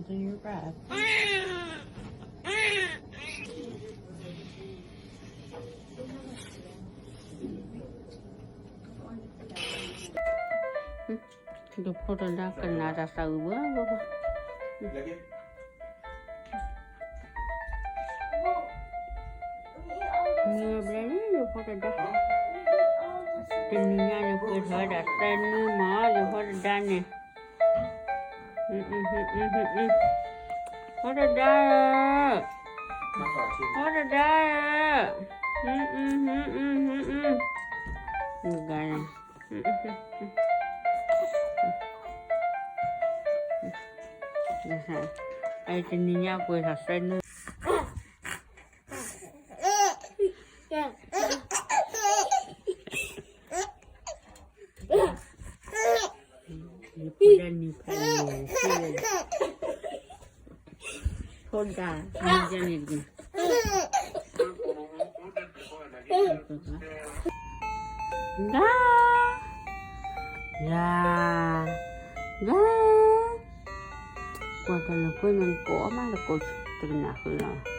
Your breath. ယဖိတဒါကနၣ်တၢ်သးဝံၣ်ဘၣ်ဘၣ်ဘၣ်. မ့ၢ်ဘျဲလံ ယဖိတဒါ, တနံၤညါန့ၣ် ပှဲၤထီၣ်ဝဲဒၣ်သၢနွံမး ယဖိတဒါန့ၣ်, ဖိတဒါ, ဖိတဒါ, တနံၤညါပှဲၤထီၣ်သၢနွံ ယဖိဒါန့ၣ်ဖးန့ၣ် ဖိဒါ, န့ၣ်တက့ၢ်, ဒါ, ဒါ, ဒါ, ကွၢ်ကလၢၤကွၢ်န့ၣ်ကိးမးလၢကိးတကနၣ်ဃုလီၤ.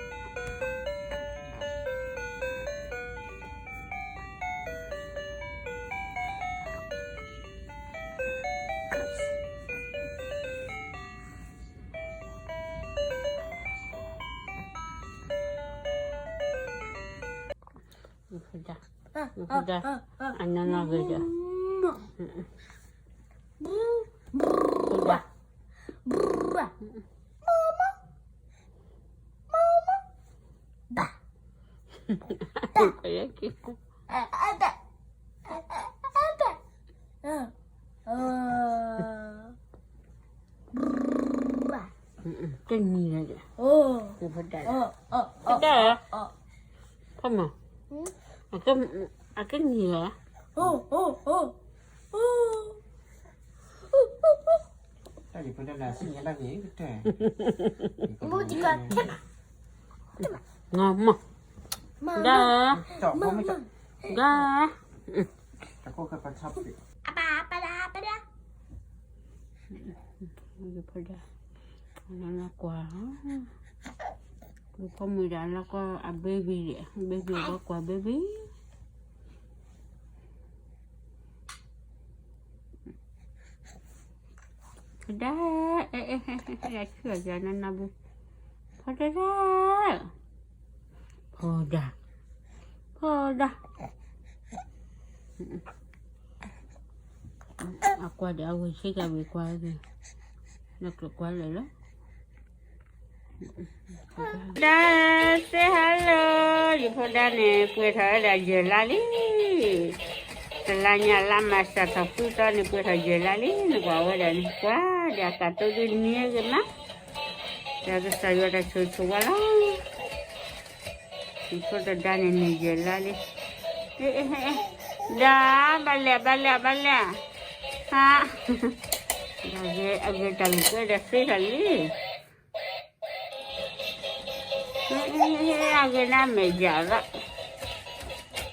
ဒါ, ဒါ, အနီၢ်နီၢ်ဂ့ၤဒီး, ဒါ, ကနံၤလီၤ, ဖဒၣ်, ဖမ, အကနံၤလီၤ, တၢ်ယဖိဒါန့ၣ် ဆူညါတၢ်ဂ့ၤကတၢၢ်, မ့ၢ်, ဒါ, ဒါ, တၢ်ခိၣ်ကပၤထီၣ်ပ့ၤ, ယဖိဒါ, လီၤကွၢ်, ယဖိမုၣ်ဒၣ်လီၤကွၢ်အ baby ဒဲး, baby လီၤကွၢ် baby. ဒါ, အဲ, အဲ, အဲ, အဲ, ယဆူၣ်ယၤနီၢ်နီၢ်ဘု, ဖီဒါဒါ, ဖီဒါ, ဖီဒါ. အကွၢ်ဒီးအဝဲဆ့ကၤဝံၤကွၢ်က့ၤ, နကြၢးကွၢ်လၢာ်လီၤ. ဒါ, say hello, ယဖိဒါန့ၣ် ပှဲၤထီၣ်ဝဲဒၣ်ယဲၢ်လါလံ. တလါညါလါမၢ်ၡးထီၣ်ဃုသီန့ၣ် ပှဲၤထီၣ်ယဲၢ်လါလံ. နကွၢ်ဝဲဒၣ်န့ၣ် ကွၢ်ဒီးအသးတိဒုနံၤဂ့ၤမး, ဒီးကစၢ်ယွၤတၢ်ဆိၣ်ဂ့ၤဆိၣ်ဝါလီၤ. ယဖိတဒါန့ၣ်န့ၣ်ယဲၢ်လါလံ. ဒါ, ဘၣ်လဲၣ် ဘၣ်လဲၣ် ဘၣ်လဲၣ်, ဟါ, အဂ့ၤတၢ်ဂ့ၢ်ကဲဒီးသ့ထီၣ်လံ. အဂ့ၤန့ၣ်မဲာ်ယၤလီၤ.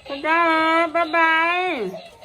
တဒါ, bye bye.